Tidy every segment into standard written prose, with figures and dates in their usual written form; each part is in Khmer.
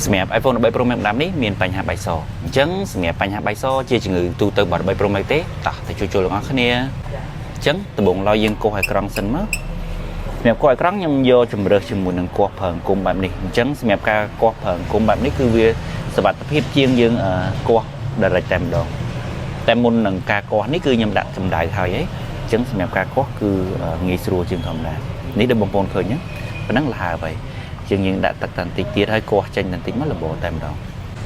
សម្រាប់ iPhone 13 Pro Max ម្ដាមនេះមានបញ្ហាបាយសអញ្ចឹងសម្រាប់បញ្ហាបាយសជាជំងឺទូទៅរបស់13 Pro Max ទេតោះទៅជួសជុលទាំងអស់គ្នាអញ្ចឹងដំបូងឡើយយើងកោសអេក្រង់សិនមកសម្រាប់កោសអេក្រង់ខ្ញុំយកជំរើសជាមួយនឹងកោសប្រើអង្គមបែបនេះអញ្ចឹងសម្រាប់ការកោសប្រើអង្គមបែបនេះគឺវាសុវត្ថិភាពជាងយើងកោស direct តែម្ដងតែមុននឹងការកោសនេះគឺខ្ញុំដាក់កម្ដៅហើយហីអញ្ចឹងសម្រាប់ការកោសគឺងាយស្រួលជាងធម្មតានេះដូចបងប្អូនឃើញហ្នឹងប៉ុណ្ណឹងលហើបហើយជាងយើងដាក់ទឹកតាន់តិចទៀតហើយកោសចេញតាន់តិចមកល្បតែម្ដង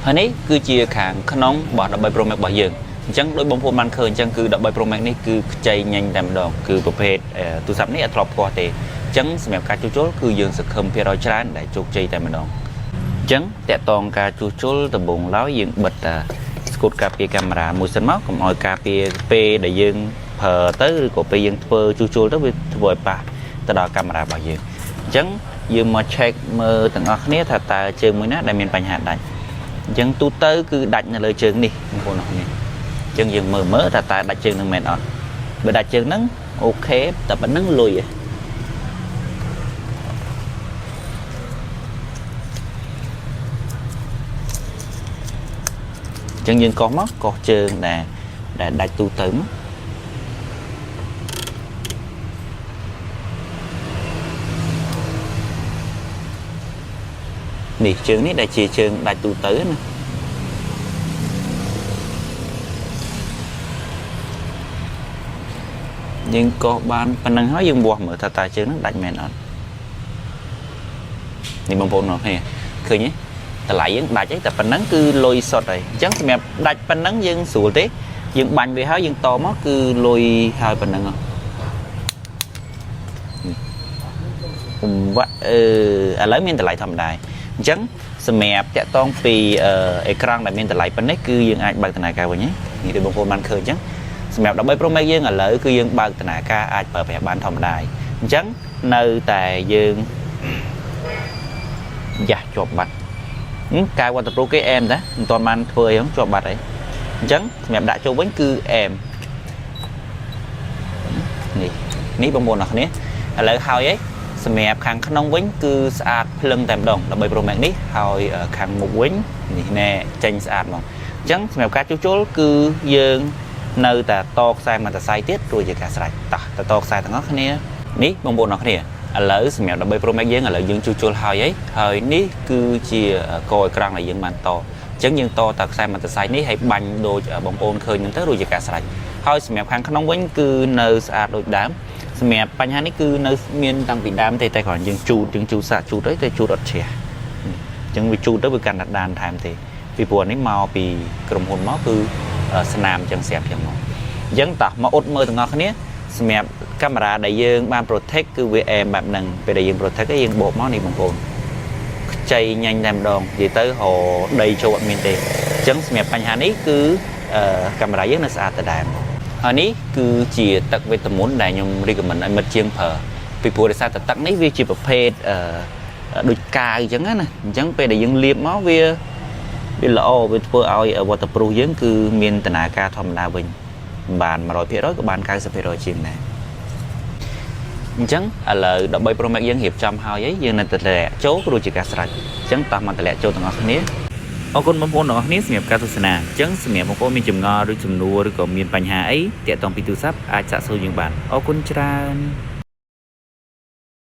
ហើយនេះគឺជាខាងក្នុងរបស់13 Pro Max របស់យើងអញ្ចឹងដោយបងប្អូនបានឃើញអញ្ចឹងគឺ13 Pro Max នេះគឺខ្ចីញញតែម្ដងគឺប្រភេទទូរស័ព្ទនេះអត់ធ្លាប់កោសទេអញ្ចឹងសម្រាប់ការជួសជុលគឺយើងសង្ឃឹមភាគរយច្រើនដែលជោគជ័យតែម្ដងអញ្ចឹងតកតងការជួសជុលដំបូងឡើយយើងបិទតាស្កូតការពារកាមេរ៉ាមួយសិនមកកុំឲ្យការពារពេលដែលយើងប្រើទៅឬក៏ពេលយើងធ្វើជួសជុលទៅវាធ្វើឲ្យប៉ះទៅដល់កាមេរ៉ារបស់យើងអញ្ចឹងយើងមក check មើលទាំងអស់គ្នាថាតើជើងមួយណាដែលមានបញ្ហាដាច់អញ្ចឹងទូទៅគឺដាច់នៅលើជើងនេះបងប្អូនអរគ្នាអញ្ចឹងយើងមើលមើលថាតើដាច់ជើងនឹងមែនអត់បើដាច់ជើងហ្នឹង OK តែប៉ុណ្ណឹងលុយឯងអញ្ចឹងយើងកោសមកកោសជើងដែលដាច់ទូទៅមកនេះជើងនេះដែលជាជើងដាច់ទូទៅណាយើងកោសបានប៉ុណ្ណឹងហើយយើងវាស់មើលថាតើជើងហ្នឹងដាច់មែនអត់នេះបងប្អូនអរគ្នាឃើញទេតម្លៃយើងដាច់អីតែប៉ុណ្ណឹងគឺលុយសុទ្ធហើយអញ្ចឹងសម្រាប់ដាច់ប៉ុណ្ណឹងយើងស្រួលទេយើងបាញ់វាហើយយើងតមកគឺលុយហើយប៉ុណ្ណឹងហ៎គុំវ៉ាក់អឺឥឡូវមានតម្លៃធម្មតាអញ្ចឹងសម្រាប់តាក់តងពីអេក្រង់ដែលមានតម្លៃប៉ុណ្ណេះគឺយើងអាចបើកដំណើរការវិញនេះដូចបងប្អូនបានឃើញអញ្ចឹងសម្រាប់13 Pro Max យើងឥឡូវគឺយើងបើកដំណើរការអាចប្រើប្រាស់បានធម្មតាអញ្ចឹងនៅតែយើងយ៉ាស់ជាប់បាត់កៅ waterproof គេអែមតាមិនទាន់បានធ្វើអីហ្នឹងជាប់បាត់អីអញ្ចឹងសម្រាប់ដាក់ចូលវិញគឺអែមនេះនេះបងប្អូនអរគ្នាឥឡូវហើយអីសម្រាប់ខាងក្នុងវិញគឺស្អាតភ្លឹងតែម្ដង13 Pro Max នេះហើយខាងមុខវិញនេះណែចេញស្អាតហ្មងអញ្ចឹងសម្រាប់ការជួសជុលគឺយើងនៅតែតខ្សែមួយសរសៃទៀតរួចជាការស្រេចតោះទៅតខ្សែទាំងអស់គ្នានេះបងប្អូនអរគ្នាឥឡូវសម្រាប់13 Pro Max យើងឥឡូវយើងជួសជុលហើយអីហើយនេះគឺជាកអេក្រង់ដែលយើងបានតអញ្ចឹងយើងតតែខ្សែមួយសរសៃនេះហើយបាញ់ដូចបងប្អូនឃើញហ្នឹងទៅរួចជាការស្រេចហើយសម្រាប់ខាងក្នុងវិញគឺនៅស្អាតដូចដើមសម្រាប់បញ្ហានេះគឺនៅមានតាំងពីដើមទេតែគ្រាន់យើងជូតយើងជូតសាកជូតអីតែជូតអត់ជ្រះអញ្ចឹងវាជូតទៅវាកាន់តែដានថែមទេពីព្រោះនេះមកពីក្រុមហ៊ុនមកគឺស្នាមអញ្ចឹងស្រាប់អញ្ចឹងមកអញ្ចឹងតោះមកអ៊ុតមើលទាំងអស់គ្នាសម្រាប់កាមេរ៉ាដែលយើងបាន protect គឺវាអែមបែបហ្នឹងពេលដែលយើង protect យើងបោកមកនេះបងប្អូនខ្ចីញញតែម្ដងនិយាយទៅរដីចូលអត់មានទេអញ្ចឹងសម្រាប់បញ្ហានេះគឺកាមេរ៉ាយើងនៅស្អាតដដែលហើយនេះគឺជាទឹកវេទមន្តដែលខ្ញុំ recommend ឲ្យមិត្តជាងប្រើពីព្រោះដោយសារតែទឹកនេះវាជាប្រភេទអឺដូចកាវអញ្ចឹងណាអញ្ចឹងពេលដែលយើងលាបមកវាវាល្អវាធ្វើឲ្យ waterproof យើងគឺមានដំណើរការធម្មតាវិញបាន100%ក៏បាន90%ជាងដែរអញ្ចឹងឥឡូវ13 Pro Max យើងរៀបចំហើយយើងនៅតែតម្លាក់ចូលព្រោះជាការស្រេចអញ្ចឹងតោះមកតម្លាក់ចូលទាំងអស់គ្នាអរគុណបងប្អូនទាំងអស់គ្នាសម្រាប់ការទស្សនាអញ្ចឹងសម្រាប់បងប្អូនមានចម្ងល់ឬសំណួរឬក៏មានបញ្ហាអីទាក់ទងពីទូរស័ព្ទអាចសាកសួរយើងបានអរគុណច្រើន។